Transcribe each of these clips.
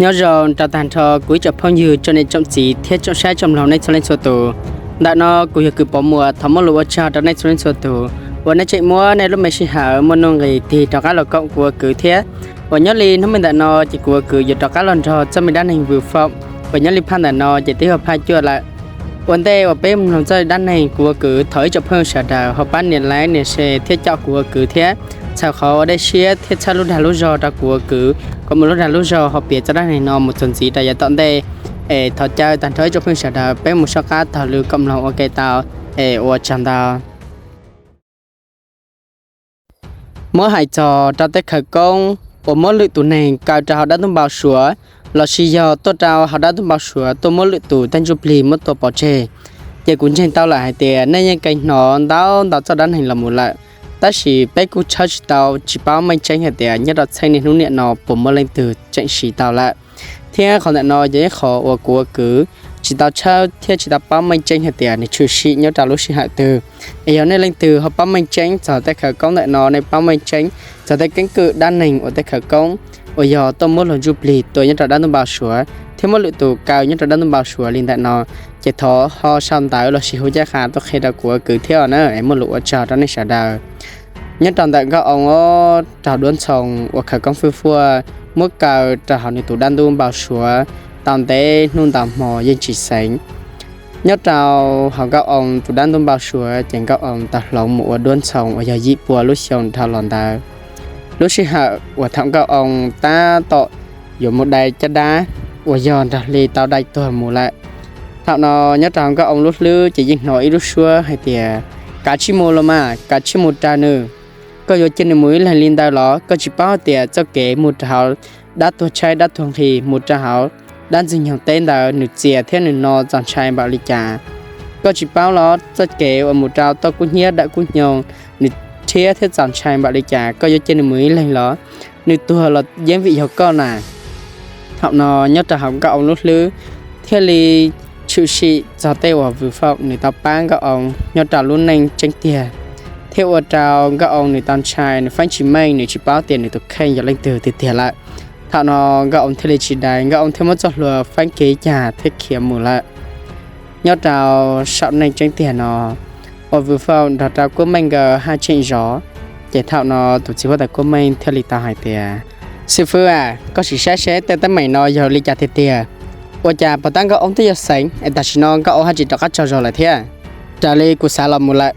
Nyob zoo rau tag nrho kuv ib tsoom phooj ywg, tsoom niam tsoom txiv thiab tsoom saib tsoom mloog nej txhua leej txhua tus. Ntawm no kuv yog Kws Pov Muas thov muaj lus ua tsaug rau nej txhua leej txhua tus uas nej tseem muab nej lub me sij hawm muaj nuj nqis tig rov qab los koom kuv ua kwv thiab. Uas nyob li hnub me ntawm no ces kuv ua kwv yuav rov qab los nrog txoj me dab neeg Vwm Faum uas nyob li phaj ntawm no ces twb yog phaj cuaj lawm. Ua ntej uas peb mloog txoj dab neeg, kuv ua kwv thov ib tsoom phooj ywg sawv daws ho pab nias like nias share thiab coj kuv ua kwv thiab, txhawm qhov ua dej siab thiab txhawb lub dag lub zog rau kuv ua kwv kom mus lub dag lub zog ho piav txoj dab neeg no mus txog ntxiv rau yav tom ntej. Es thov caw tag nrho ib tsoom phooj ywg sawv daws peb mus soj qab taug lw kom mloog ua ke tau. Es ua tsaug ntau. Muab hais txog rau tej khawv koob uas muab lwm tus neeg kaw rau hauv dab ntuj npau suav, lossis yog tuaj rau hauv dab ntuj npau suav tuaj muab lwm tus tej ntsuj plig muab tua pov tseg, ces kuv ntseeg tau lawm hais tias nej yeej kev hnov ntau ntau txoj dab neeg los mus lawm. Tab sis peb kuj tshawb tsis tau, tsis paub meej tseeb hais tias nyob rau txheej niaj hnub niam no puas muaj leej twg tseem siv tau lawm. Thiab qhov ntawm no yog ib qhov uas kuv ua kwv tsis tau tshawb thiab tsis tau paub meej tseeb hais tias nws tshwm sim nyob rau lub sij hawm twg. Es yog nej leej twg ho paub meej tseeb txog tej khawv koob ntawm no, nej paub meej tseeb txog tej keeb kwm dab neeg uas tej khawv koob uas yog tuaj muab luag ntsuj plig tua nyob rau dab ntuj npau suav thiab muab lwm tus kaw nyob rau dab ntuj npau suav li ntawm no, ces thov ho sau ntawv lossis hu ncaj qha tuaj qhia rau kuv ua kwv thiab na, es muaj lus ua tsaug rau nej sawv daws. Nyob rau ntawm Nkauj Oo rau Duab Ntxhoo uas khawv koob fwj fuaj muab kaw rau hauv nws tus dab ntuj npau suav tau ntev hnub ntau hmo yeej tsis xeev. Nyob rau hauv Nkauj Oo tus dab ntuj npau suav ces Nkauj Oo tau hloov mus ua Duab Ntxhoo uas yog yim pua lub xyoo dhau los ntawd. Lub sij hawm uas thaum Nkauj Oo tab tom yuav mus dai caj dab uas yog Nraug Hli tau dai tuag mus lawm. Thaum no nyob rau hauv Nkauj Oo lub hlwb ces yeej hnov ib lub suab hais tias, kav tsij mus los mas, kav tsij mus raws nws. Koj yuav cia nws mus ib leeg li ntawd los? Koj tsis paub tias txoj kev mus rau hauv dab tuag tshaib dab tuag nqhis, mus rau hauv dab ntxwg nyoog teb ntawd nws txias thiab nws no txaus ntshai npaum li cas? Koj tsis paub los txoj kev uas mus rau toj kub hnyiab dawm kub hnyoog nws rhiab thiab txaus ntshai npaum li cas? Koj yuav cia nws mus ib leeg los? Nws tuag los yeej vim yog koj na. Thaum no nyob rau hauv Nkauj Oo lub hlwb thiaj li tshwm sim txog tej uas Vwm Faum nws tau pab Nkauj Oo nyob rau lub neej tseeb tiag, thiab ua rau Nkauj Oo nws tau ntshai, nws feeb tsis meej, nws tsis paub tias nws tus kheej yog leej twg tiag tiag lawm. Thaum no Nkauj Oo thiaj li tsis dai, Nkauj Oo thiaj muab txoj hlua feeb kiag ib cag thiab khiav mus lawm. Nyob rau saum neej tseeb tiag no uas Vwm Faum nrog rau Kuab Meej nkawd haj tseem zov, ces thaum no tus txiv huab tais Kuab Meej thiaj li tau hais tias, xib fwb a, koj sim saib seb tej teeb meem no yog li cas tiag tiag. Ua cas pos tab Nkauj Oo twb yuav xeev es tam sim no Nkauj Oo haj tseem rov qab tsaug zog lawm thiab? Raws li kuv xav los mus lawm,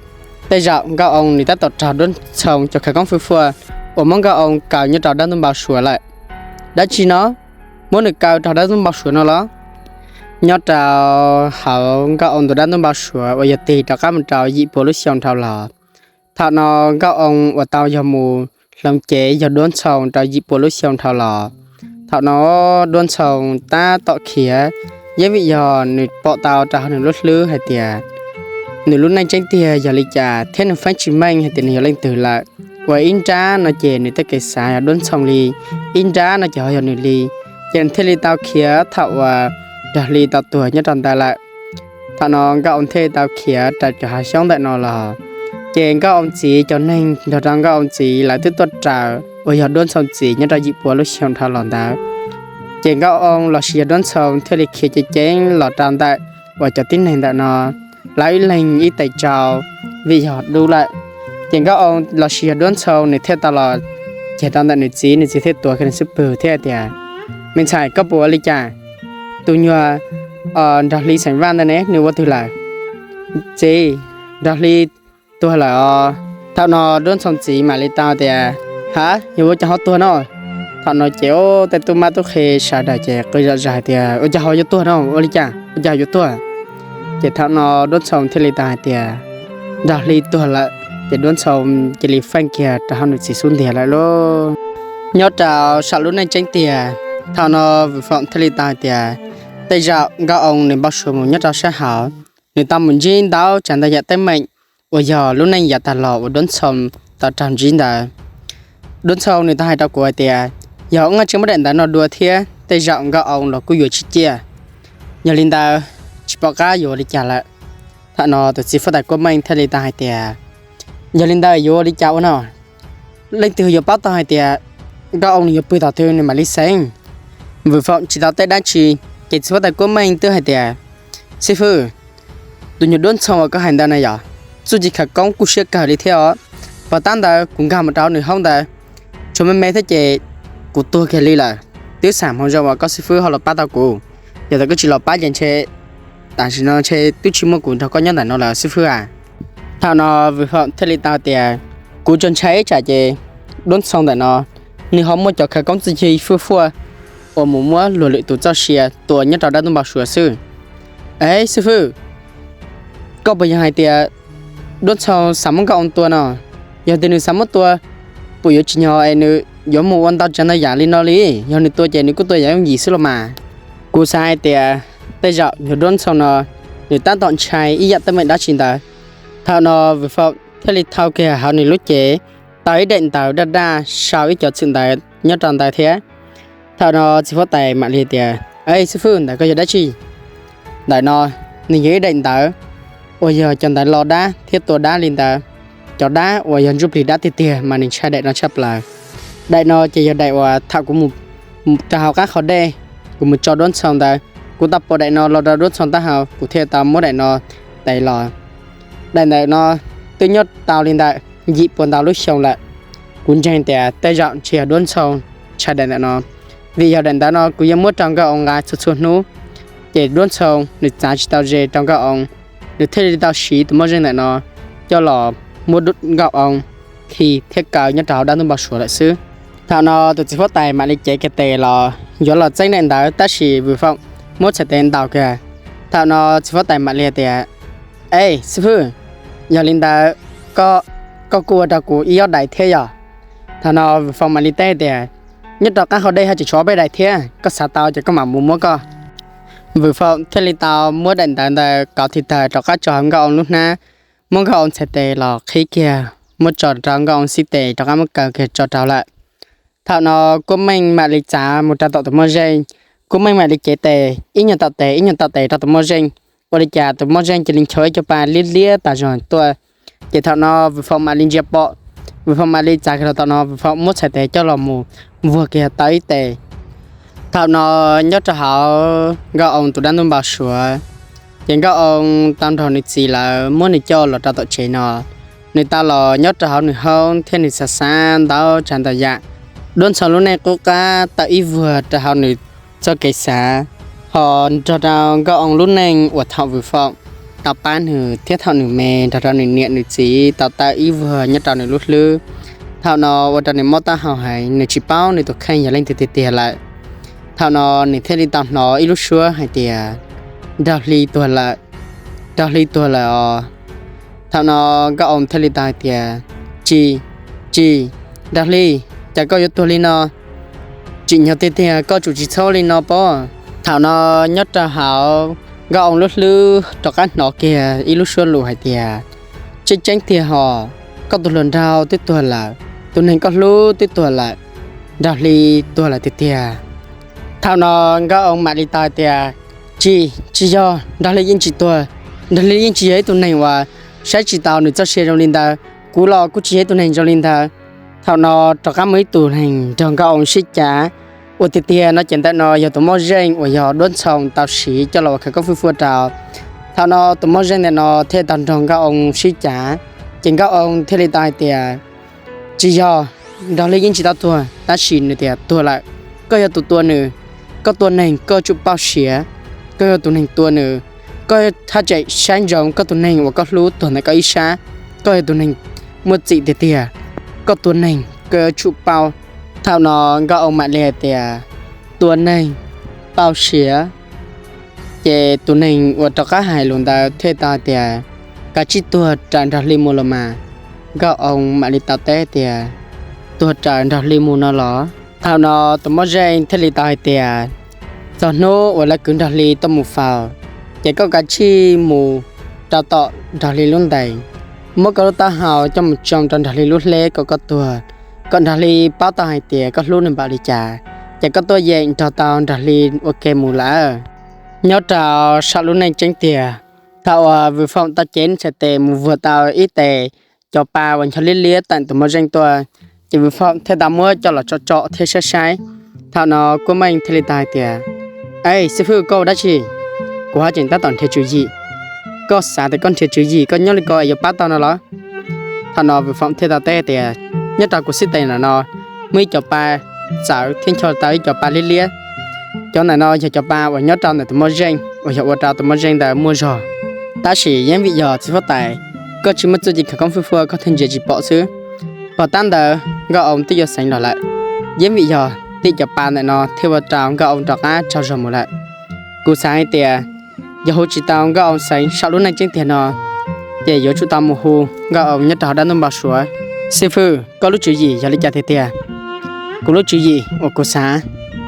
tej zaum Nkauj Oo nws tab tom raug Duab Ntxhoo cov khawv koob fwj fuaj uas muab Nkauj Oo kaw nyob rau dab ntuj npau suav lawm. Dab tsi no? Muab nws kaw rau dab ntuj npau suav no los? Nyob rau hauv Nkauj Oo tus dab ntuj npau suav uas yog tig rov qab mus rau yim pua lub xyoo dhau los, thaum no Nkauj Oo uas tau yog mus hloov cev yog Duab Ntxhoo rau yim pua lub xyoo dhau los, thaum no Duab Ntxhoo tab tom khiav, yeej vim yog nws pom tau rau hauv nws lub hlwb hais tias nws lub neej tseeb tiag yog li cas thiab nws feeb tsis meej hais tias nws yog leej twg lawm. Uas ib nrab no ces nws tej kev xav yog Duab Ntxhoo li, ib nrab no ces ho yog nws li, ces nws thiaj li tau khiav thaum uas Nraug Hli tau tuag nyob rau ntawd lawm. Thaum no Nkauj Oo thiaj li tau khiav raws cov hav xyoob ntawm no los, ces Nkauj Oo txiv cov neeg nrog rau Nkauj Oo txiv lawv twb tuaj raws uas yog Duab Ntxhoo txiv nyob rau yim pua lub xyoo dhau los ntawd. Ces Nkauj Oo lossis yog Duab Ntxhoo thiaj li khiav ceev ceev los rau ntawm uas cov tib neeg ntawm no, lawv ib leeg ib tes tsau, vim yog dub lawm. Ces Nkauj Oo lossis yog Duab Ntxhoo nws thiaj tau los ceg rau ntawm nws txiv, nws txiv thiaj tuav kiag nws xub pwg thiab hais tias, me ntxhais, koj puas ua li cas? Tus nyuag Nraug Hli xeem Vaj ntawd ne, nws ua twg lawm? Txiv, Nraug Hli tuag lawm os. Thaum no Duab Ntxhoo txiv mam li tau tias, ha, yog ua cas ho tuag no? Thaum no ces tej tub mab tub qhe sawv daws ces qw zom zaws hais tias, ua cas ho yuav tuag no, ua li cas ua cas ho yuav tuag? Ces thaum no Duab Ntxhoo thiaj li tau hais tias, Nraug Hli tuag lawm. Ces Duab Ntxhoo cia li feej kiag rau hauv nws txiv xub ntiag lawm lauj. Nyob rau saum lub neej tseeb tiag, thaum no Vwm Faum thiaj li tau hais tias, tej zaum Nkauj Oo nws npau suav mus nyob rau sab hauv, nws tau mus ntsib ntau tsav ntau yam teeb meem uas yog lub neej yav tag los uas Duab Ntxhoo tau raug ntsib ntawd. Duab Ntxhoo nws tau hais rau kuv hais tias, yog ua tsis muab daim ntawv no dua thiab tej zaum Nkauj Oo los kuj yuav tsis ciaj. Yog li ntawd, tsis pom qab yuav ua li cas lawm. Thaum no tus txiv huab tais Kuab Meej thiaj li tau hais tias, yog li ntawd yuav ua li cas ua no? Leej twg yuav paub tau hais tias Nkauj Oo nws yuav pw tom twg nws mam li xeev? Vwm Foom tsis tau teb dab tsi, ces txiv huab tais Kuab Meej twb hais tias, Xib fwb, tus nyuag duab ntxhoo uas koj hais ntawd na yog txuj ci khawv koob kub siab kawg li thiab os. Pos tab ntawd kuv nkag mus rau nws hauv ntawd, tshuav me me thiab ces kuv tuag kiag li lawm. Twb xam hmoov zoo uas koj xib fwb ho los pab tau kuv, yog tias koj tsis los pab ces ntshe tam sim no ntshe twb tsis muaj kuv nrog koj nyob ntawm no lawm xib fwb a. Thaum no Vwm Foom thiaj li tau tias, Kuv tsuas ntshai ib tsam ces duab ntxhoo ntawm no nws ho muaj cov khawv koob txuj ci fwj fuaj uas mus muab luag lwm tus txoj sia tua nyob rau dab ntuj npau suav xwb. Es xib fwb, koj puas yog hais tias duab ntxhoo xav muab Nkauj Oo tua no? Yog tias nws xav muab tua, puas yuav tsim nyog es nws yuav mus ua ntau tsav ntau yam li no li? Yog nws tua ces nws kuj tua yam yooj yim xwb los mas. Kuv xav hais tias tej zaum nyuag duab ntxhoo no nws tab tom ntshai ib yam teeb meem dab tsi ntawd. Thaum no Vwm Foom thiaj li thau kiag hauv nws lub cev tau ib daim ntawv daj daj sau ib co txwm ntawv nyob rau ntawd thiab. Thaum no txiv huab tais mam li tias, Xib fwb, ntawm koj yog dab tsi? Ntawm no nws yog ib daim ntawv uas yog cov ntawv lo dab thiab tua dab li ntawd. Cov dab uas yog ntsuj plig dab tiag tiag mas nws ntshai daim no tshaj plaws. Daim no ces yog daim uas thaum kuv mus rau hauv qab qhov dej, kuv mus tso duab ntxhoo ntawd, kuv tau pom daim no los rau duab ntxhoo taub hau, kuv thiaj tau muab daim no tev los. Daim ntawm no twb nyob tau li ntawm yim puas ntau lub xyoo lawm. Kuv ntseeg tias tej zaum ntshe yog duab ntxhoo ntshai daim ntawm no, vim yog daim ntawd no kuv yeej muab rau Nkauj Oo nqa txhua txhua hnub, ces duab ntxhoo nws txav tsis tau ze rau Nkauj Oo, nws thiaj li tau siv tus moj zeej ntawm no coj los muab Nkauj Oo khi thiab kaw nyob rau hauv dab ntuj npau suav lawm xwb. Thaum no tus txiv huab tais mam li cev kiag tes los yuav los txeeb daim ntawv, tab sis Vwm Foom muab txhais tes ntaus kiag. Thaum no txiv huab tais mam li tias, Ej xib fwb, yog li ntawd koj kuj ua rau kuv ib ob daim thiab yog? Thaum no Vwm Foom mam li teb tias, Nyob rau qab qhov dej haj tseem tshuav ob peb daim thiab, koj xav tau ces koj mam mus muab koj. Vwm Foom thiaj li tau muab daim ntawv ntawd kauv tig tawg rov qab tso hauv Nkauj Oo lub hnab, muab Nkauj Oo txhais tes los qhib kiag, muab tso rau Nkauj Oo xib tes rov qab muab kaw kiag tso rau lawm. Thaum no Kuab Meej mam li txav mus rau tom tus moj zeej, Kuab Meej mam li cev tes ib nyuag tom tes ib nyuag tom tes rau tus moj zeej, ua li cas tus moj zeej cia li ncho ib co pa liab liab tas zog tuaj. Ces thaum no Vwm Foom mam li ntsia pom, Vwm Foom mam li txav kiag los tom no, Vwm Foom muab txhais tes coj los mus vuag kiag tau ib tes. Thaum no nyob rau hauv Nkauj Oo tus dab ntuj npau suav, ces Nkauj Oo tau nrog nws txiv lawv muab nws coj los rau tom tsev no. Nws tau los nyob rau hauv nws hoob thiab nws xav xav ntau tsav ntau yam. Duab ntxhoo lub neej qub qab tau ib vuag rau hauv nws txoj kev xav, ho nrog rau Nkauj Oo lub neej uas thaum Vwm Foom tau pab nws thiab thaum nws me nrog rau nws niam nws txiv tau tau ib vuag nyob rau nws lub hlwb. Thaum no ua rau nws mob taub hau heev, nws tsis paub nws tus kheej yog leej twg tiag tiag lawm. Thaum no nws thiaj li tau hnov ib lub suab hais tias, Nraug Hli tuag lawm, Nraug Hli tuag lawm os. Thaum no Nkauj Oo thiaj li tau hais tias, Tsis, tsis, Nraug Hli, cas koj yuav tuag li no? Tsim nyog tiag tiag koj tsum tsis txhob li no pob. Thaum no nyob rau hauv Nkauj Oo lub hlwb rov qab hnov kiag ib lub suab lus hais tias, Tseeb tseeb tiag hos, koj tus hluas nraug twb tuag lawm, tus neeg koj hlub twb tuag lawm, Nraug Hli tuag lawm tiag tiag. Thaum no Nkauj Oo mam li tau hais tias, Tsis, tsis yog, Nraug Hli yeej tsis tuag, Nraug Hli yeej tsis yog ib tug neeg uas saib tsis taus nws txoj sia zoo li ntawd, kuv los kuj tsis yog ib tug neeg zoo li ntawd. Thaum no rov qab muaj ib tug neeg nrog Nkauj Oo sib cav, ua tiag tiag no ces ntawm no yog tus moj zeej uas yog duab ntxhoo tau siv coj los ua khawv koob fwj fuaj rau. Thaum no tus moj zeej ntawm no thiaj tau nrog Nkauj Oo sib cav, ces Nkauj Oo thiaj li tau hais tias, Tsis yog, Nraug Hli yeej tsis tau tuag, tab sis nws tias tuag lawm. Koj yog tus tua nws, koj tua neeg koj tsum pauj siav. Koj yog tus neeg tua nws, koj haj tseem saib ntsoov koj tus neeg uas koj hlub tuag ntawm koj ib sab. Koj yog tus neeg muaj txim tiag tiag, koj tua neeg koj yuav tsum pauj. Thaum no Nkauj Oo mam li hais tias, Tua neeg, pauj siav. Ces tus neeg uas rov qab hais lus ntawd thiaj tau hais tias, Kav tsij tuag raws Nraug Hli mus los mas. Nkauj Oo mam li tau teb tias, Tuag raws Nraug Hli mus no los? Thaum no tus moj zeej thiaj li tau hais tias, Txog hnub uas lawv kwv Nraug Hli tuaj mus faus, ces koj kav tsij mus rau tom Nraug Hli lub ntees, muab koj lub taub hau coj mus tsoo rau Nraug Hli lub hleb kom koj tuag, kom Nraug Hli paub tau hais tias koj hlub nws npaum li cas, ces koj tuaj yeem nrog tau Nraug Hli ua ke mus lawm. Nyob rau saum lub neej tseeb tiag, thaum uas Vwm Foom tau cev txhais tes mus vuag tau ib tes cov pa uas ncho liab liab teem tus moj zeej tuaj, ces Vwm Foom thiaj tau muab coj los tsom tsom thiab saib saib. Thaum no Kuab Meej thiaj li tau hais tias, Ej, xib fwb, koj ua dab tsi? Kuv ho tseem tab tom nrhiav tswv yim. Koj xav tias koj nrhiav tswv yim koj nyob li ko es yuav pab tau no los? Thaum no Vwm Foom thiaj tau teb tias, Nyob rau kuv xib tes ntawm no muaj ib co pa txawv thiab ncho tau ib co pa liab liab. Cov ntawm no yog cov pa uas nyob rau ntawm tus moj zeej uas yog ua rau tus moj zeej ntawd muaj zog. Tab sis yeej vim yog txiv huab tais koj tsis muaj txuj ci khawv koob fwj fuaj koj thiaj ntsia tsis pom xwb. Pog tab ntawd Nkauj Oo twb yuav xeev los lawm, yeej vim yog tej cov pa ntawm no thiaj ua rau Nkauj Oo rov qab tsaug zog mus lawm. Kuv xav hais tias yog hu tsis tau Nkauj Oo xeev saum lub neej tseeb tiag no, ces yuav tsum tau mus hu Nkauj Oo nyob rau hauv dab ntub npau suav. Xib fwb, koj lub tswv yim yog li cas tiag tiag? Kuv lub tswv yim uas kuv xav,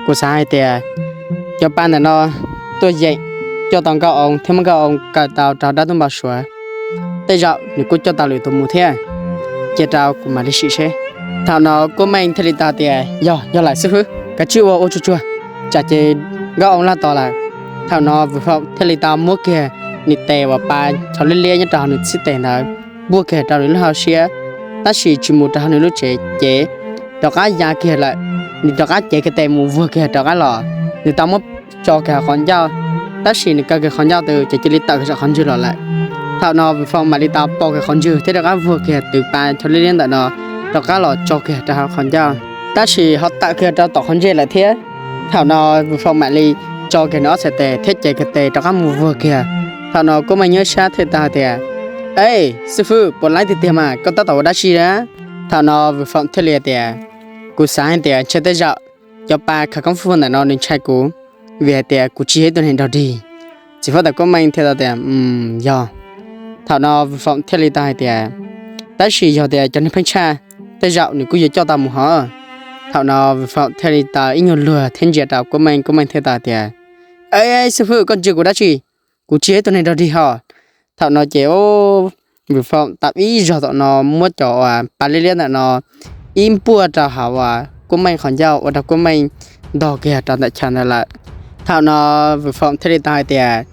kuv xav hais tias cov pa ntawm no tuaj yeem coj tau Nkauj Oo thiab muab Nkauj Oo kaw tau rau hauv dab ntub npau suav. Tej zaum nws kuj coj tau lwm tus mus thiab. Cia rau kuv mam li sim seb. Thaum no Kuab Meej thiaj li tau tias, Yog, yog lawm xib fwb, kav tsij ua ua tsuag tsuag, tsam ces Nkauj Oo laj tos lawm. Thaum no Vwm Foom thiaj li tau muab kiag nws tes uas pa ncho liab liab nyob rau hauv nws xib tes ntawd npuaj kiag rau nws lub hauv siab, tab sis tsis mus rau hauv nws lub tsev, cev rov qab ya kiag lawm. Nws rov qab cev kiag tes mus vuag kiag rov qab los, nws tau muab tso kiag hauv qhov ncauj, tab sis nws kaw kiag qhov ncauj twb ces cia li tawm kiag saum qhov ntswg los lawm. Thaum no Vwm Foom mam li tau pom kiag qhov ntswg thiab rov qab vuag kiag tus pa ncho liab liab ntawm no rov qab los tso kiag rau hauv qhov ncauj, tab sis ho tawm kiag rau tom qhov ntsej lawm thiab. Thaum no Vwm Foom mam li tso kiag nws ob txhais tes thiab cev kiag tes rov qab mus vuag kiag. Thaum no Kuab Meej nyob sab thiaj tau hais tias, Ej, xib fwb, puas laib tiag tiag mas koj tab tom ua dab tsi na? Thaum no Vwm Foom thiaj li hais tias, Kuv xav hais tias ntshe tej zaum cov pa khawv koob fwj fuaj ntawm no nws ntshai kuv, vim hais tias kuv tsis yog ib tug neeg nrog dig. Txiv huab tais Kuab Meej thiaj tau tias, Yog. Thaum no Vwm Foom thiaj li tau hais tias, Tab sis yog tias cov neeg pheej tshaj, tej zaum nws kuj yuav coj tau mus hov. Thaum no Vwm Foom thiaj li tau ib nyuag luag thiab ntsia rau Kuab Meej, Kuab Meej thiaj tau tias, Ej, xib fwb, koj ntsia kuv dab tsi? Kuv tsis yog ib tug neeg nrog dig hos. Thaum no ces Vwm Foom tau ib zaug tom no muab cov uas pa liab liab ntawm no ib npuaj rau hauv uas Kuab Meej qhov ncauj ua rau Kuab Meej ntog kiag rau ntawm chaw ntawd lawm. Thaum no Vwm Foom thiaj li tau hais tias,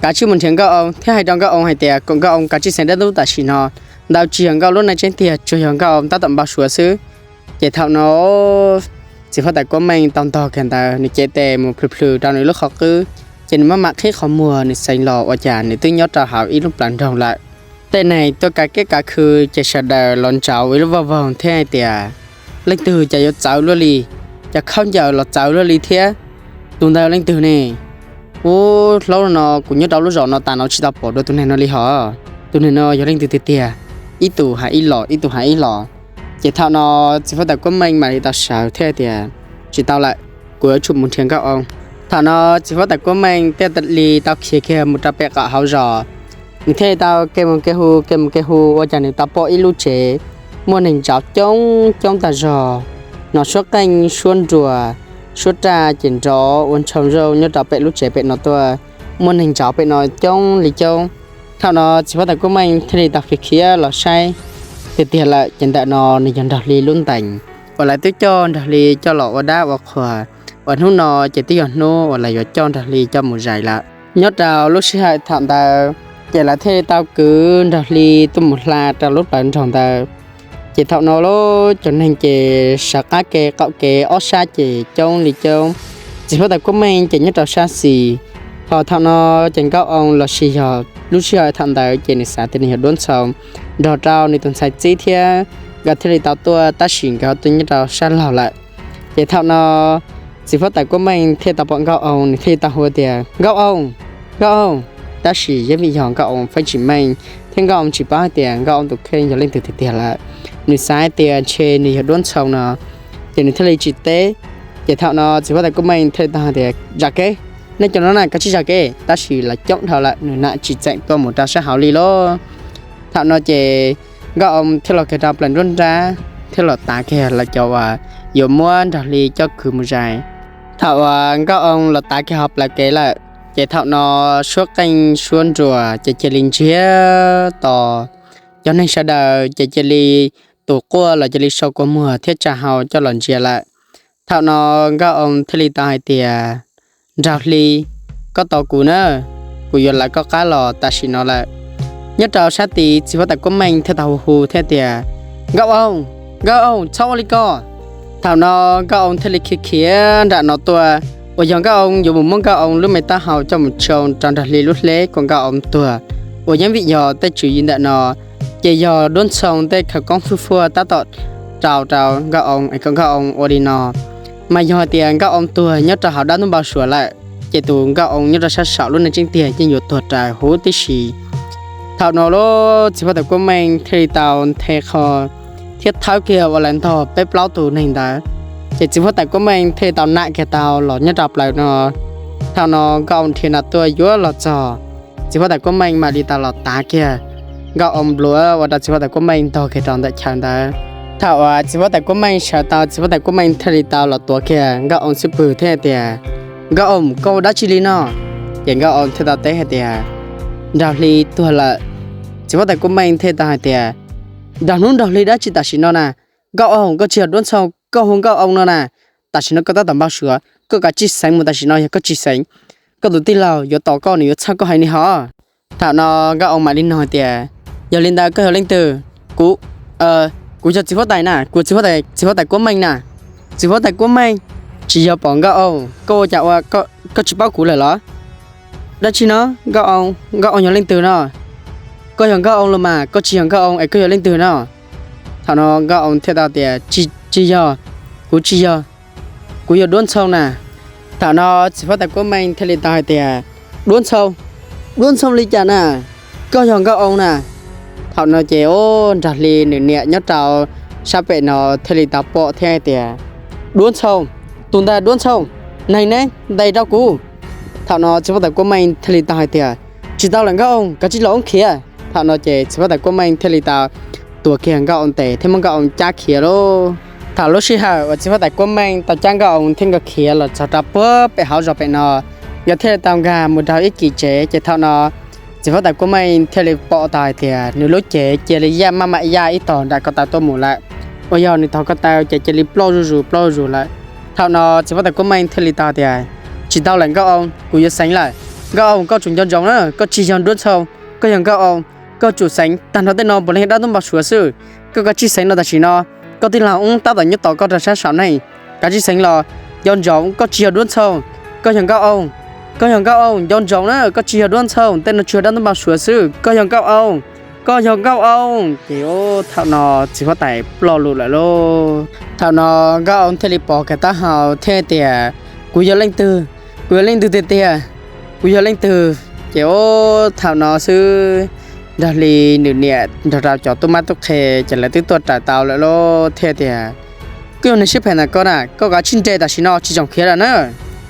Kav tsij mus nrhiav Nkauj Oo thiab hais rau Nkauj Oo hais tias kom Nkauj Oo kav tsij xeev dab ntub tam sim no, ntawd tsis yog Nkauj lub neej tseeb tiag, tsuas yog Nkauj Oo tab tom npau suav xwb. Ces thaum no txiv huab tais Kuab Meej tau ntog kiag ntawd, nws cev tes mus plhws plhws rau nws lub qhov qwb, ces nws maj mam qhib qhov muag nws xeev los ua cas nws twb nyob rau hauv ib lub plawv nroog lawm. Tej neeg tuaj kav kiab kav khw ces sawv daws los ntsauv ua ib lub voj voog thiab hais tias, Leej twg cas yuav txawv luaj li? Cas khaub ncaws los txawv luaj li thiab? Tus ntawd leej twg ne? Ub, hlob no kuv nyob rau lub zos no tas no tsis tau pom dua tus neeg no li hos. Tus neeg no yog leej twg tiag tiag? Ib tug hais ib los, ib tug hais ib los. Ces thaum no txiv huab tais Kuab Meej mam li tau sawv thiab tias, Tsis tau lawm, kuv yuav tsum mus nrhiav Nkauj Oo. Thaum no txiv huab tais Kuab Meej thiaj li tau khiav kiag mus rau pem qaum hauv zos. Nws thiaj li tau kev mus kev hu, kev mus kev hu ua cas nws tau pom ib lub tsev muaj neeg ntsauv coob coob tag zog, hnov suab qeej suab nruas, suab raj ces nrov ua ntshoo zaug nyob rau pem lub tsev pem no tuaj. Muaj neeg ntsauv pem no coob li coob. Thaum no txiv huab tais Kuab Meej thiaj li tau khiav khiav los saib tiag tiag lawm ces ntawm no nws yog Nraug Hli lub ntees uas lawv twb coj Nraug Hli coj los ua dab ua qhuas, uas hnub no ces twb yog hnub uas lawv yuav coj Nraug Hli coj mus zais lawm. Nyob rau lub sij hawm thaum ntawd ces lawv thiaj li tau kwv Nraug Hli tuaj mus hla rau lub plawv nroog ntawd. Ces thaum no lub cov neeg ces sawv qab kev qaum kev ob sab ces coob li coob. Txiv huab tais Kuab Meej ces nyob rau sab xis, ho thaum no ces Nkauj Oo los sis yog lub sij hawm thaum ntawd ces nws xav tias nws yog Duab Ntxhoo nrog rau nws tus ntxhais txib thiab nkawd thiaj li tau tuaj, tab sis nkawd ho tuaj nyob rau sab laug lawm. Ces thaum no txiv huab tais Kuab Meej thiaj tau pom Nkauj Oo, nws thiaj li tau hu tias, Nkauj Oo, Nkauj Oo. Tab sis yeej vim yog Nkauj Oo feeb tsis meej thiab Nkauj Oo tsis paub hais tias Nkauj Oo tus kheej yog leej twg tiag tiag lawm. Nws xav hais tias ntshe nws yog Duab Ntxhoo no, ces nws thiaj li tsis teb. Ces thaum no txiv huab tais Kuab Meej thiaj li tau hais tias, Zam kev, nej cov no na kav tsij zam kev. Tab sis lawv coob dhau lawm nws nam tsis txeem tuaj mus rau sab hauv li lauj. Thaum no ces Nkauj Oo thiaj los kiag rau plaws nruab nrab thiab los tav kiag lawv cov uas yuav muab Nraug Hli coj kwv mus zais. Thaum uas Nkauj Oo los tav kiag hauv plawv kev lawm, ces thaum no suab qeej suab nruas ces cia li ntsiag to. Cov neeg sawv daws ces cia li tus quaj los cia li sau kua muag thiab tsa hau coj los ntsia lawm. Thaum no Nkauj Oo thiaj li tau hais tias, Nraug Hli, koj tos kuv na, kuv yuav lawv koj qab los tam sim no lawm. Nyob rau sab tid txiv huab tais Kuab Meej thiaj tau hu hu thiab tias, Nkauj Oo, Nkauj Oo, txhob ua li ko. Thaum no Nkauj Oo thiaj li khiav khiav nram no tuaj, uas yog Nkauj Oo yuav mus muab Nkauj Oo lub me taub hau coj mus tsoo rau Nraug Hli lub hleb kom Nkauj Oo tuag, uas yeej vim yog tej tswv yim ntawm no ces yog Duab Ntxhoo tej khawv koob fwj fuaj tab tom rau rau Nkauj Oo es kom Nkauj Oo ua li no. Mas yog hais tias Nkauj Oo tuag nyob rau hauv dab ntub npau suav lawm, ces tus Nkauj Oo nyob rau sab saum lub neej tseeb tiag yeej yuav tuag raws huv tib si. Thaum no lub txiv huab tais Kuab Meej thiaj li tau nthe qho thiab thawb kiag ua lawv ntog peb plaub tus neeg ntawd, ces txiv huab tais Kuab Meej thiaj li tau nam kiag tau los nyob rau plaws no. Thaum no Nkauj Oo dhia no tuaj yuav los txog, txiv huab tais Kuab Meej mam li tau los tav kiag Nkauj Oo nplua ua rau txiv huab tais Kuab Meej ntog kiag rau ntawm chaw ntawd. Thaum uas txiv huab tais Kuab Meej sawv tau, txiv huab tais Kuab Meej thiaj li tau los tuav kiag Nkauj Oo xub pwg thiab tias, Nkauj Oo, koj ua dab tsi li no? Ces Nkauj Oo thiaj tau teb hais tias, Nraug Hli tuag lawm. Txiv huab tais Kuab Meej thiaj tau hais tias, Nraug hnub Nraug Hli dab tsi tam sim no na? Nkauj Oo, koj tsis yog Duab Ntxhoo, koj hu Nkauj Oo no na. Tam sim no koj tab tom npau suav, koj kav tsij xeev mus tam sim no, yog koj tsis xeev, koj tus tij laug yuav tos koj, nws yuav txhawj koj heev li hos. Thaum no Nkauj Oo mam li nug hais tias, Yog li ntawd koj yog leej twg? Kuv, kuv yog txiv huab tais na, kuv txiv huab tais, txiv huab tais Kuab Meej na. Txiv huab tais Kuab Meej? Tsis yog pom Nkauj Oo, koj ua cas ua, koj tsis paub kuv lawm los? Dab tsi no? Nkauj Oo, Nkauj Oo yog leej twg no? Koj yog Nkauj Oo los mas, koj tsis yog Nkauj Oo es koj yog leej twg no? Thaum no Nkauj Oo thiaj tau tias, Tsis yog, kuv tsis yog, kuv yog Duab Ntxhoo na. Thaum no txiv huab tais Kuab Meej thiaj li tau hais tias, Duab Ntxhoo? Duab Ntxhoo li cas na? Koj yog Nkauj Oo na. Thaum no ces ub, Nraug Hli nws niam nyob rau sab pem no thiaj li tau pom thiab hais tias, Duab Ntxhoo, tus ntawd Duab Ntxhoo, neeg ne, ntes rau kuv. Thaum no txiv huab tais Kuab Meej thiaj li tau hais tias, Tsis tau lawm Nkauj Oo, kav tsij los ub khiav. Thaum no ces txiv huab tais Kuab Meej thiaj li tau tuav kiag Nkauj Oo tes thiab muab Nkauj Oo cab khiav lauj. Thaum lub sij hawm uas txiv huab tais Kuab Meej tau cab Nkauj Oo thiab nkawd khiav los txog rau puag pem hauv zos pem no, nkawd thiaj li tau nkag mus rau ib kis tsev. Ces thaum no txiv huab tais Kuab Meej thiaj li pom tau hais tias nws lub cev cia li yaj maj mam yaj ib tog nram ko taw tuaj mus lawm, uas yog nws tog ko taw ces cia li ploj zuj zus ploj zuj zus lawm. Thaum no txiv huab tais Kuab Meej thiaj li tau tias, Tsis tau lawm Nkauj Oo, kuv yuav xeev lawm. Nkauj Oo, koj tsum nco ntsoov na, koj tsis yog Duab Ntxhoo, koj yog Nkauj Oo. Koj tsum xeev, tag nrho tej no puav leej yog dab ntub npau suav xwb. Koj kav tsij xeev no tam sim no. Koj tij laug Oob tab tom nyob tos koj rau sab saum ne, kav tsij xeev los. Nco ntsoov, koj tsis yog Duab Ntxhoo, koj yog Nkauj Oo. Koj yog Nkauj Oo, nco ntsoov na, koj tsis yog Duab Ntxhoo, tej no tsuas yog dab ntub npau suav xwb. Koj yog Nkauj Oo, koj yog Nkauj Oo. Ces thaum no txiv huab tais ploj lus lawm lauj. Thaum no Nkauj Oo thiaj li pov kiag taub hau thiab tias, Kuv yog leej twg? Kuv yog leej twg tiag tiag? Kuv yog leej twg? Ces thaum no xwb Nraug Hli nws niam nrog rau cov tub mab tub qhe ces lawv twb tuaj raws tau lawm lauj thiab tias, Koj yog neeg siab phem ntag koj na, koj kav tsij nres tam sim no tsis txhob khiav lawm na.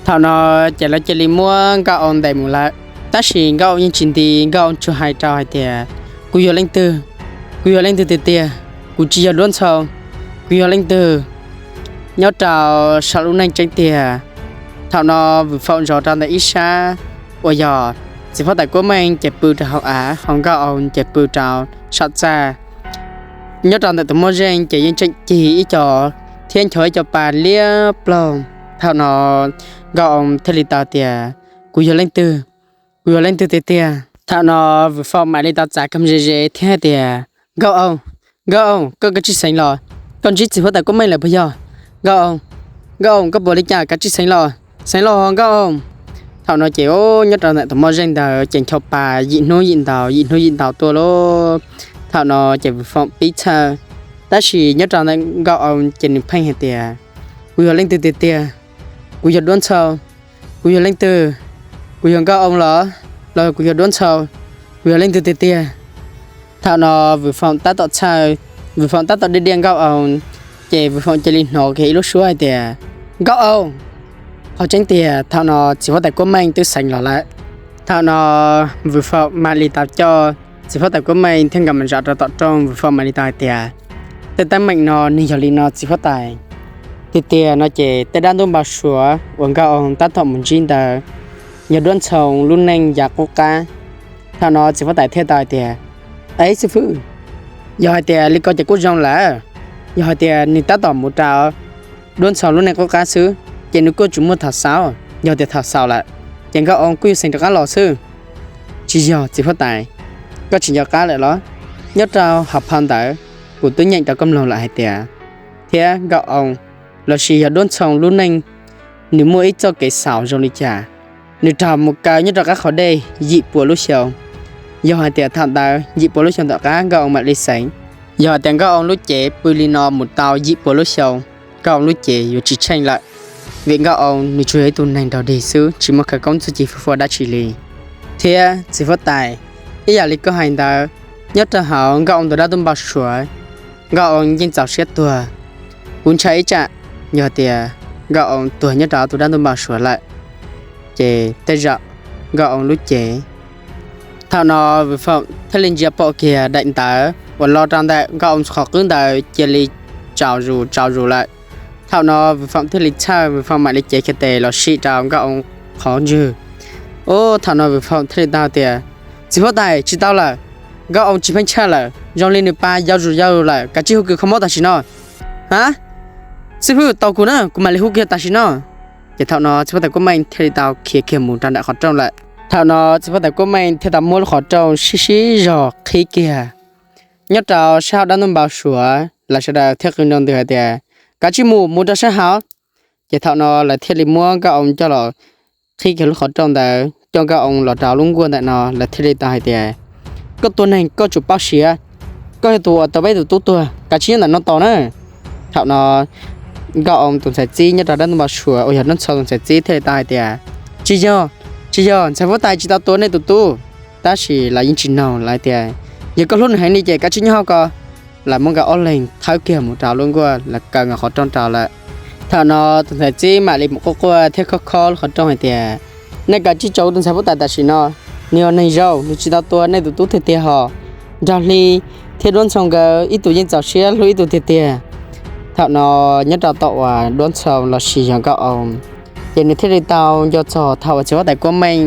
Thaum no ces lawv cia li muab Nkauj Oo ntes mus lawm, tab sis Nkauj Oo yeej tsis nti, Nkauj Oo tsuas hais rau hais tias, Kuv yog leej twg? Kuv yog leej twg tiag tiag? Kuv tsis yog Duab Ntxhoo, kuv yog leej twg nyob rau saum lub neej tseeb tiag? Thaum no Vwm Faum zov rau ntawm ib sab, uas yog txiv huab tais Kuab Meej ces pw rau hauv av, ho Nkauj Oo ces pw rau saum txaj. Nyob rau ntawm tus moj zeej ces yeej tseem cig ib co thiab ncho ib co pa liab ploog. Thaum no Nkauj Oo thiaj li tau tias, Kuv yog leej twg? Kuv yog leej twg tiag tiag? Thaum no Vwm Faum mam li tau txav kag ze ze thiab hais tias, Nkauj Oo, Nkauj Oo, koj kav tsij xeev los. Koj ntsib txiv huab tais Kuab Meej lawm puas yog? Nkauj Oo, Nkauj Oo, koj puas li cas? Kav tsij xeev los, xeev los Nkauj Oo. Thaum no ces nyob rau ntawm tus moj zeej ntawd ces ncho pa yim hnub yim ntaus, yim hnub yim ntaus tuaj lauj. Thaum no ces Vwm Faum pib txhawj, tab sis nyob rau ntawm Nkauj Oo ces nws pheej hais tias, Kuv yog leej twg tiag tiag? Kuv yog Duab Ntxhoo. Kuv yog leej twg? Kuv yog Nkauj Oo los, los kuv yog Duab Ntxhoo? Kuv yog leej twg tiag tiag? Thaum no Vwm Faum tab tom txhawj, Vwm Faum tab tom diaj diaj Nkauj Oo, ces Vwm Faum cia li hnov kiag ib lub suab hais tias, Nkauj Oo! Qhov tseeb tiag thaum no txiv huab tais Kuab Meej twb xeev los lawm. Thaum no Vwm Faum mam li tau coj txiv huab tais Kuab Meej thiab nkawd mus zaum rau tom rooj, Vwm Faum mam li tau hais tias, Tej teeb meem no nws yog li no txiv huab tais. Tiag tiag no ces tej dab ntub npau suav uas Nkauj Oo tab tom mus ntsib ntawd yog Duab Ntxhoo lub neej yav qub qab. Thaum no txiv huab tais thiaj tau hais tias, Ev xib fwb, yog hais tias li ko ces kuj zoo lawm. Yog hais tias nws tab tom mus rau Duab Ntxhoo lub neej qub qab xwb ces nws kuj tsis muaj thaum xaus. Yog tias thaum xaus lawm ces Nkauj Oo kuj yuav xeev rov qab los xwb. Tsis yog txiv huab tais, koj tsis nco qab lawm los? Nyob rau hauv phau ntawv kuv twb nyeem rau koj mloog lawm hais tias, thiab Nkauj Oo, lossis yog Duab Ntxhoo lub neej, nws muaj ib txoj kev xaus zoo li cas. Nws raug mus kaw nyob rau qab qhov dej yim pua lub xyoo. Yog hais tias thaum ntawd yim pua lub xyoo tom qab Nkauj Oo mam li xeev, yog hais tias Nkauj Oo lub cev pw li no mus tau yim pua lub xyoo, Nkauj Oo lub cev yuav tsis tsheej lawm. Vim Nkauj Oo nws tsuas yog ib tug neeg raug dig xwb, tsis muaj khawv koob txuj ci fwj fua dab tsi li. Thiab txiv huab tais, ib yam li koj hais ntawd, nyob rau hauv Nkauj Oo tus dab ntub npau suav, Nkauj Oo yeej txaus siab tuag. Kuv ntshai ib tsam yog tias Nkauj Oo tuag nyob rau tus dab ntub npau suav lawm, ces tej zaum Nkauj Oo lub cev. Thaum no Vwm Foom thiaj li ntsia pom kiag daim ntawv uas los rau ntawm Nkauj Oo qhov qwb ntawd cia li tsaus zus tsaus zus lawm. Thaum no Vwm Foom thiaj li txhawj, Vwm Foom mam li cev kiag tes los sim rau Nkauj Oo qhov ntswg. Ub, thaum no Vwm Foom thiaj li tau tias, txiv huab tais, tsis tau lawm, Nkauj Oo tsis pheej tshaj lawm, zoo li nws pa yau zus yau zus lawm, kav tsij hu kws kho mob tam sim no. Ha, xib hwb, tos kuv na, kuv mam li hu kiag tam sim no. Ces thaum no txiv huab tais Kuab Meej thiaj li tau khiav kiag mus rau ntawm qhov rooj lawm. Thaum no txiv huab tais Kuab Meej thiaj tau muab lub qhov rooj sib sib zog qhib kiag. Nyob rau sab hauv dab ntub npau suav lawv sawv daws thiaj qw nroo ntws hais tias, kav tsij mus, mus rau sab hauv. Ces thaum no lawv thiaj li muab Nkauj Oo coj los qhib kiag lub qhov rooj ntawd coj Nkauj Oo los rau lub nkuaj ntawm no, lawv thiaj li tau hais tias, koj tua neeg koj tsum paub siav, koj yog tus uas tau peb tus tub tuag, kav tsij nyob ntawm no tos na. Thaum no Nkauj Oo tus ntxhais txib nyob rau dab ntub npau suav uas yog Duab Ntxhoo tus ntxhais txib thiaj li tau hais tias, tsis yog, tsis yog, ntxhais huab tais tsis tau tua nej tus tub. Tab sis lawv yeej tsis noog, lawv tias, yog koj hlub nws heev li ces kav tsij nyob hauv ko. Lawv muab nkawd ob leeg thawb kiag mus rau lub nkuaj, lawv kaw nkawd qhov rooj rau lawm. Thaum no tus ntxhais txib mam li mus quaj quaj thiab khob khob lub qhov rooj hais tias, nej kav tsij tso kuv tus ntxhais huab tais tam sim no, nws yog neeg zoo, nws tsis tau tua nej tus tub tiag tiag hos. Nraug Hli thiab Duab Ntxhoo nkawd ib tug yeej txaus siab hlub ib tug tiag tiag. Thaum no nyob rau tom uas Duab Ntxhoo lossis yog Nkauj Oo, ces nws thiaj li tau nco txog thaum uas txiv huab tais Kuab Meej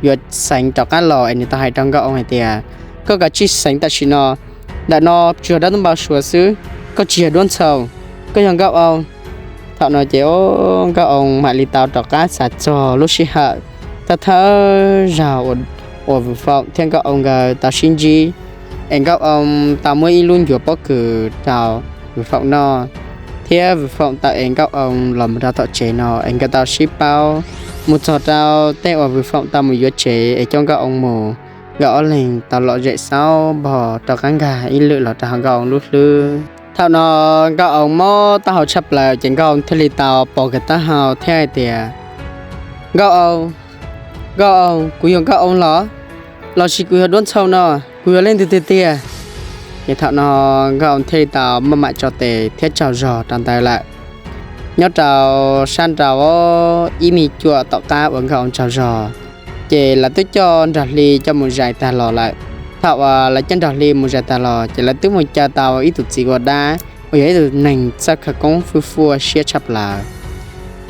yuav xeev rov qab los es nws tau hais rau Nkauj Oo hais tias, koj kav tsij xeev tam sim no, ntawm no tsuas yog dab ntub npau suav xwb, koj tsis yog Duab Ntxhoo, koj yog Nkauj Oo. Thaum no ces Nkauj Oo mam li tau rov qab xav txog lub sij hawm thawj thawj zaug uas Vwm Foom thiab Nkauj Oo nkawd tau sib ntsib, es Nkauj Oo tau muab ib lub ncuav pob kws rau Vwm Foom noj, thiab Vwm Foom tau ev Nkauj Oo los mus rau tom tsev no es nkawd tau sib paub mus txog rau tej uas Vwm Foom tau mus yuav tsev es coj Nkauj Oo mus, nkawd ob leeg tau lom zem xaub npog rov qab nkag ib lwm los rau hauv Nkauj Oo lub hlwb. Thaum no Nkauj Oo mob taub hau tshaj plaws ces Nkauj Oo thiaj li tau pov kiag taub hau thiab hais tias, Nkauj Oo, Nkauj Oo, kuv yog Nkauj Oo los? Lossis kuv yog Duab Ntxhoo no? Kuv yog leej twg tiag tiag? Ces thaum no Nkauj Oo thiaj li tau maj mam tso tes thiab tsaug zog rau ntawd lawm. Nyob rau sab nraud ib me cuam tom qab uas Nkauj Oo tsaug zog, ces lawv twb coj Nraug Hli coj mus zais tag los lawm. Thaum uas lawv coj Nraug Hli mus zais tag los ces lawv twb mus caw tau ib tug txiv ua dab uas yog ib tug neeg txawj khawv koob fwj fuaj siab tshaj plaws.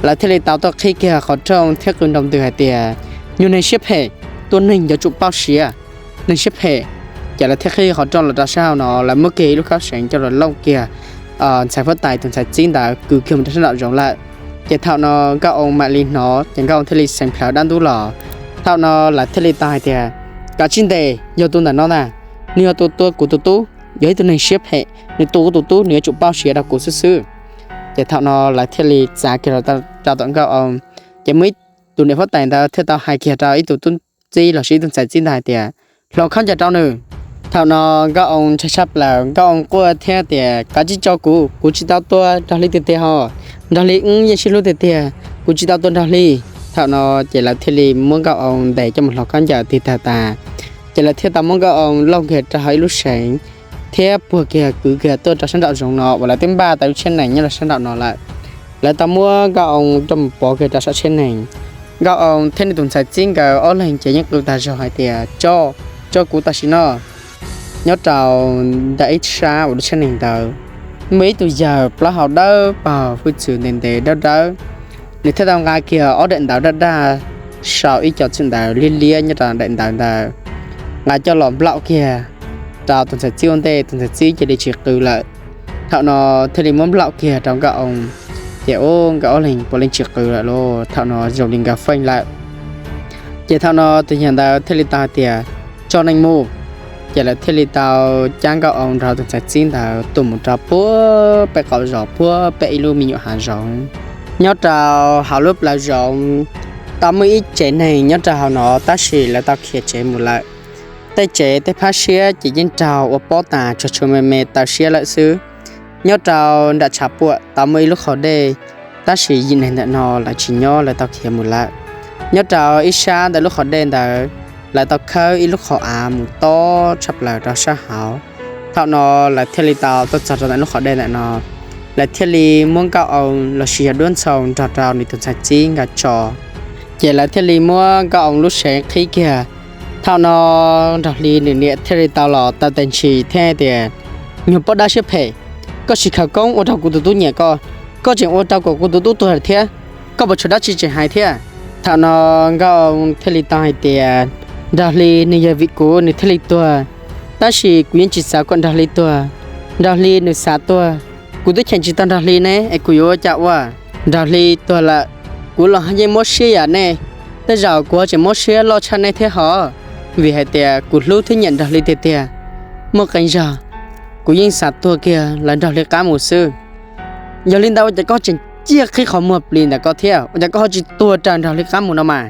Lawv thiaj li tau tuaj qhib kiag qhov rooj thiab qw nroo ntws hais tias, nyuag neeg siab phem, tua neeg yuav tsum paub siav, neeg siab phem. Ces lawv thiaj qhib qhov rooj los rau sab hauv no, lawv muab kiag ib lub khaub seev coj los looj kiag ntxhais huab tais tus ntxhais txib ntawd kwv kiag mus rau sab nraum zoov lawm. Ces thaum no Nkauj Oo mam li hnov ces Nkauj Oo thiaj li xeev plhawv dab ntub los. Thaum no lawv thiaj li tau hais tias, kav tsij ntes, yog tus ntawm no ntag, nws yog tus tua kuv tus tub, yog ib tug neeg siab phem, nws tua kuv tus tub nws yuav tsum paub siav rau kuv xwb xwb. Ces thaum no lawv thiaj li txav kiag los rau tom Nkauj Oo. Ces muaj ib tus niam huab tais ntawd thiaj tau hais kiag rau ib tug tub txib lossis ib tug ntxhais txib ntawd hais tias, hloov khaub ncaws rau nws. Thaum no Nkauj Oo ntshai tshaj plaws, Nkauj Oo quaj thiab tias, kav tsij tso kuv, kuv tsis tau tua Nraug Hli tiag tiag hos, Nraug Hli wb yeej sib hlub tiag tiag, kuv tsis tau tua Nraug Hli. Thaum no ces lawv thiaj li muab Nkauj Oo ntes coj mus hloov khaub ncaws tig tawg tas. Ces lawv thiaj tau muab Nkauj Oo looj kiag rau hauv ib lub seev thiab puag kiag kwv kiag tuaj rau sab nraum zoov no uas lawv twb npaj tau lub tsheb nees nyob rau sab nraum no lawm. Lawv tau muab Nkauj Oo coj mus pov kiag rau saum tsheb nees. Nkauj Oo thiab nws tus ntxhais txib nkawd ob leeg ces yeej qw tag zog hais tias, tso, tso kuv tam sim no. Nyob rau ntawm ib sab uas lub tsheb nees ntawd, muaj ib tug yawg plaub hau dawb paug hwj txwv ntev ntev dawb dawb. Nws thiaj tau nqa kiag ob daim ntawv daj daj sau ib co txwm ntawv liab liab nyob rau daim ntawv ntawd, nqa coj los nplaum kiag rau tus ntxhais txib ua ntej, tus ntxhais txib cia li tsis qw lawm. Thaum no thiaj li muab nplaum kiag rau Nkauj Oo, ces ub, nkawd ob leeg puav leej tsis qw lawm lauj, thaum no zoo li nkawd feej lawm. Ces thaum no tus yawg ntawd thiaj li tau hais tias, tso nees mus, Ces lawv thiaj li tau cab Nkauj Oo nrog tus ntxhais txib ntawd tuaj mus rau puag pem qaum zos, puag pem ib lub me nyuam hav zoov. Nyob rau hauv lub plawv zoov tau muaj ib tsev neeg nyob rau hauv no, tab sis lawv tau khiav tsev mus lawm. Tej tsev tej phab siab ces yeej raug ua pob tas tsuag tsuag me me taw siab lawm xwb. Nyob rau nram tshav puam tau muaj ib lub qhov dej, tab sis yim neeg ntawm no lawv tsis nyob, lawv tau khiav mus lawm. Nyob rau ib sab ntawm lub qhov dej ntawd, lawv tau khawb ib lub qhov av mus tob tshaj plaws rau sab hauv. Thaum no lawv thiaj li tau tuaj txog rau ntawm lub qhov dej ntawm no, lawv thiaj li muab Nkauj Oo los sis yog Duab Ntxhoo nrog rau nws tus ntxhais txib nkag tso. Ces lawv thiaj li muab Nkauj Oo lub sev qhib kiag. Thaum no Nraug Hli nws niam thiaj li tau los taw tes ntshis thiab tias, Nyuag poj dab siab phem, koj tsis khawv koob ua rau kuv tus tub nyiam koj, koj tseem ua rau kom kuv tus tub tuag thiab, koj puas tshuav dab tsi tseem hais thiab? Thaum no Nkauj Oo thiaj li tau hais tias, Nraug Hli nws yog vim kuv nws thiaj li tuag, tab sis kuv yeej tsis xav kom Nraug Hli tuag. Nraug Hli nws xav tuag, kuv twb cheem tsis tau Nraug Hli ne es kuv yuav ua cas ua? Nraug Hli tuag lawm, kuv los yeej mob siab yam nej, tej zaum kuv ho tseem mob siab loj tshaj nej thiab hov, vim hais tias kuv hlub thiab nyiam Nraug Hli tiag tiag. Muaj qee zaug kuv yeej xav tuag kiag lawv Nraug Hli qab mus xwb. Yog li ntawd ua cas koj tseem ciaj qhib qhov muag plis ntawm koj thiab, ua cas koj ho tsis tuag raws Nraug Hli qab mus no mas?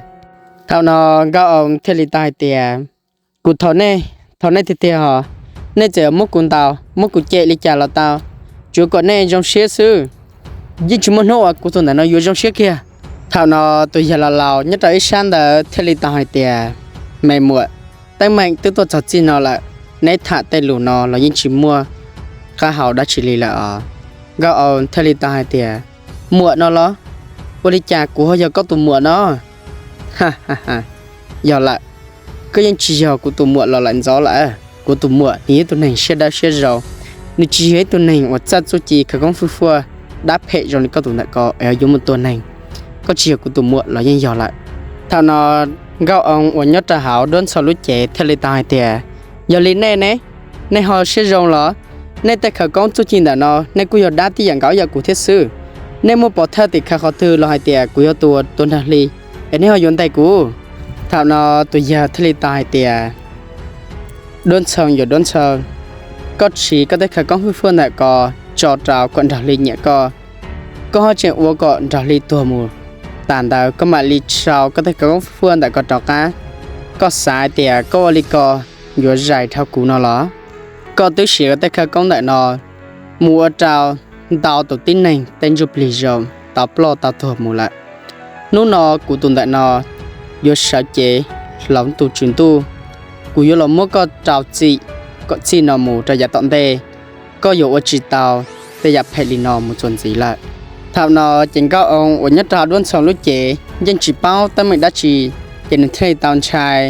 Thaum no Nkauj Oo thiaj li tau hais tias, Kuv thov nej, thov nej tiag tiag hos, nej txawm muab kuv ntaus muab kuv cem li cas los tau, tsuav kom nej zoo siab xwb. Yeej tsis muaj hnub uas kuv tus ntawm no yuav zoo siab kiag. Thaum no tus yawg laus laus nyob rau ib sab ntawd thiaj li tau hais tias, Me muam, teeb meem twb tuaj txog txij no lawm, neb tham tej lus no los yeej tsis muaj qab hau dab tsi li lawm os. Nkauj Oo thiaj li tau hais tias, Muam no los? Ua li cas kuv ho yog koj tus muam no? Yog lawm, koj yeej tsis yog kuv tus muam los lawm ntxov lawm. Kuv tus muam nws yog ib tug neeg siab dawb siab zoo, nws tsis yog ib tug neeg uas txawj txuj ci khawv koob fwj fuaj dab phem zoo li koj tus ntawm ko es yuav mus tua neeg. Koj tsis yog kuv tus muam los yeej yog lawm. Thaum no Nkauj Oo uas nyob rau hauv Duab Ntxhoo lub cev thiaj li tau hais tias, Yog li nej ne, nej ho siab zoo los? Nej tej khawv koob txuj ci ntawm no nej kuj yog dab tib yam nkaus yam kuv thiab xwb. Nej muaj pov thawj tim khawv qhov twg los hais tias kuv yog tus tua Nraug Hli, es nej ho yuav ntes kuv? Thaum no tus yawg thiaj li tau hais tias, Duab Ntxhoo yog Duab Ntxhoo, koj siv koj tej khawv koob fwj fuaj ntawm ko tso rau kom Nraug Hli nyiam koj. Koj ho tseem ua kom Nraug Hli tuag mus, tas ntawd koj mam li sau koj tej khawv koob fwj fuaj ntawm ko rov qab. Koj xav hais tias koj ua li ko yuav zais dhau kuv no los? Koj twb siv koj tej khawv koob ntawm no mus ua rau ntau tus tib neeg tej ntsuj plig zoo tau ploj tau tuag mus lawm. Hnub no kuv tus ntawm no yuav sawv cev hloov tus tswv ntuj, kuv yuav los muab koj rau txim kom txij no mus rau yav tom ntej, koj yuav ua tsis tau tej yam phem li no mus txuas ntxiv lawm. Thaum no ces Nkauj Oo uas nyob rau Duab Ntxhoo lub cev yeej tsis paub teeb meem dab tsi, ces nws thiaj li tau ntshai.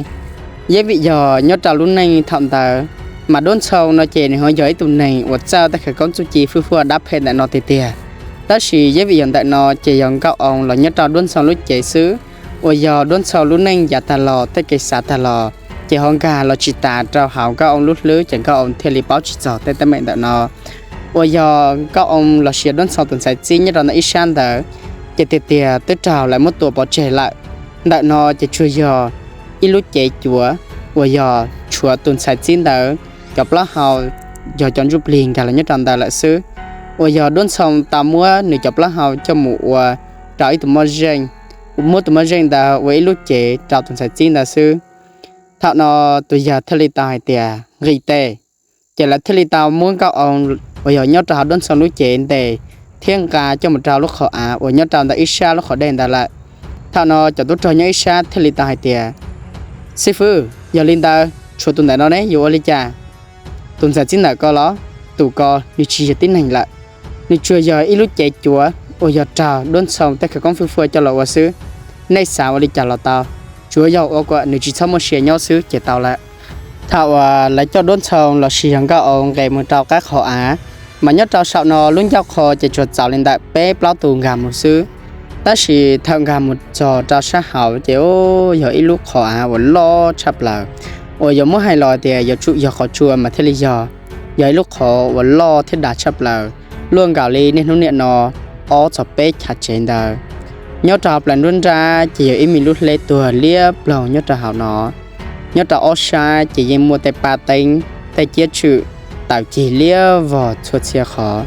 Yeej vim yog nyob rau lub neej thaum ntawd, mas Duab Ntxhoo no ces nws ho yog ib tug neeg uas txawj tej khawv koob txuj ci fwj fuaj dab phem ntawm no tiag tiag. Tab sis yeej vim yog ntawm no ces yog Nkauj Oo los nyob rau Duab Ntxhoo lub cev xwb, uas yog Duab Ntxhoo lub neej yav tag los tej kev xav tag los ces ho nkag los tsis tas rau hauv Nkauj Oo lub hlwb, ces Nkauj Oo thiaj li paub tsis txog tej teeb meem ntawm no. Uas yog Nkauj Oo los sis Duab Ntxhoo tus ntxhais txib nyob rau ntawm ib sab ntawd, ces tiag tiag twb raug lawv muab tua pov tseg lawm. Ntawm no ces tsuas yog ib lub cev cuav uas yog tshuav tus ntxhais txib ntawd cov plaub hau yog cov ntsuj plig nkag los nyob rau ntawd lawm xwb. Uas yog Duab Ntxhoo tau muab nws cov plaub hau coj mus ua rau ib tug moj zeej, muab tus moj zeej ntawd ua ib lub cev rau tus ntxhais txib ntawd xwb. Thaum no tus yawg thiaj li tau hais tias, Nqis tes. Ces lawv thiaj li tau muab Nkauj Oo uas yog nyob rau hauv Duab Ntxhoo lub cev ntes thiab nqa coj mus rau lub qhov av uas nyob rau ntawm ib sab lub qhov dej ntawd lawm. Thaum no cov tub rog nyob ib sab thiaj li tau hais tias, Xib fwb, yog li ntawd tshuav tus ntawm no ne yuav ua li cas? Tus ntxhais txib ntawm ko los? Tus ko nws tsis yog tib neeg lawm, nws tsuas yog ib lub cev cuav uas yog raug Duab Ntxhoo tej khawv koob fwj fuaj coj los ua xwb. Nej xav ua li cas los tau, tsuav yog ua kom nws tsis txhob muaj sia nyob xwb ces tau lawm. Thaum uas lawv coj Duab Ntxhoo los sis yog Nkauj Oo nqes mus rau qab qhov av, mas nyob rau saum no lub ncauj qho ces tsuas txaus li ntawm peb plaub tus nkag mus xwb. Tab sis thaum nkag mus txog rau sab hauv ces yog ib lub qhov av uas loj tshaj plaws, uas yuav muab hais los tias yuav tsum yog qhov tsua mas thiaj li yog. Yog ib lub qhov uas loj thiab dav tshaj plaws, luaj nkaus li niaj hnub niam no ob txog peb chav tsev ntawd. Nyob rau hauv plawv nruab nrab ces yog ib me lub hleb tuag liab ploog nyob rau hauv no. Nyob rau ob sab ces yeej muaj tej pab teeb tej ciab tswm tawm cig liab vog txhua txhia qhov,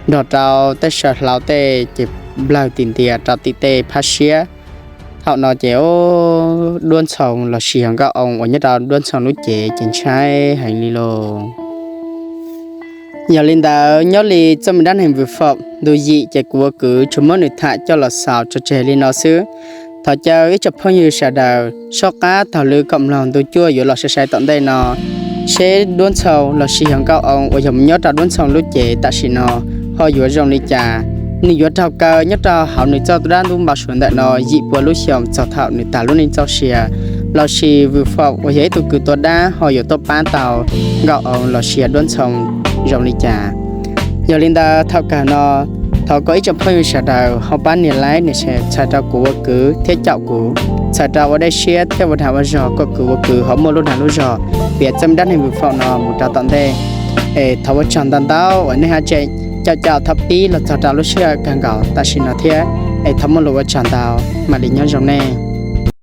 nrog rau tej saw hlau tej ces nplawg tim ntias rau tim tej phab siab. Thaum no ces duab ntxhoo los sis yog nkauj oo uas nyob rau duab ntxhoo lub cev ces ntshai heev li lauj. Yog li ntawd nyob li txoj me dab neeg vwm faum ntu yim ces kuv ua kwv tsuas muab nws tham coj los xaus tso tseg li no xwb. Thov caw ib tsoom phooj ywg sawv daws soj qab taug lw kom mloog ntu cuaj yuav los sai sai tom ntej no, seb duab ntxhoo los sis yog nkauj oo uas yog mus nyob rau duab ntxhoo lub cev tam sim no ho yuav zoo li cas. Nws yuav raug kaw nyob rau hauv nws txoj dab ntub npau suav ntawm no yim pua lub xyoos txog thaum nws tas lub neej txoj sia, los sis vwm faum uas yog ib tug kws tua dab ho yuav tuaj pab tau nkauj oo los sis yog duab ntxhoo zoo li cas. Yog li ntawd thaum kawg no, thov kom ib tsoom phooj ywg sawv daws ho pab nias like nias share txhawm rau kuv ua kwv thiab caum kuv, txhawm rau ua dej siab thiab ua dag ua zog kom kuv ua kwv ho muaj lub dag lub zog piav txoj me dab neeg vwm faum no mus rau tom ntej. Es thov ua tsaug ntau ntau uas nej haj tseem caum caum thaum pib los txog rau lub sij hawm kawg nkaus tam sim no thiab. Es thov muaj lus ua tsaug ntau, mam li nyob zoo nej.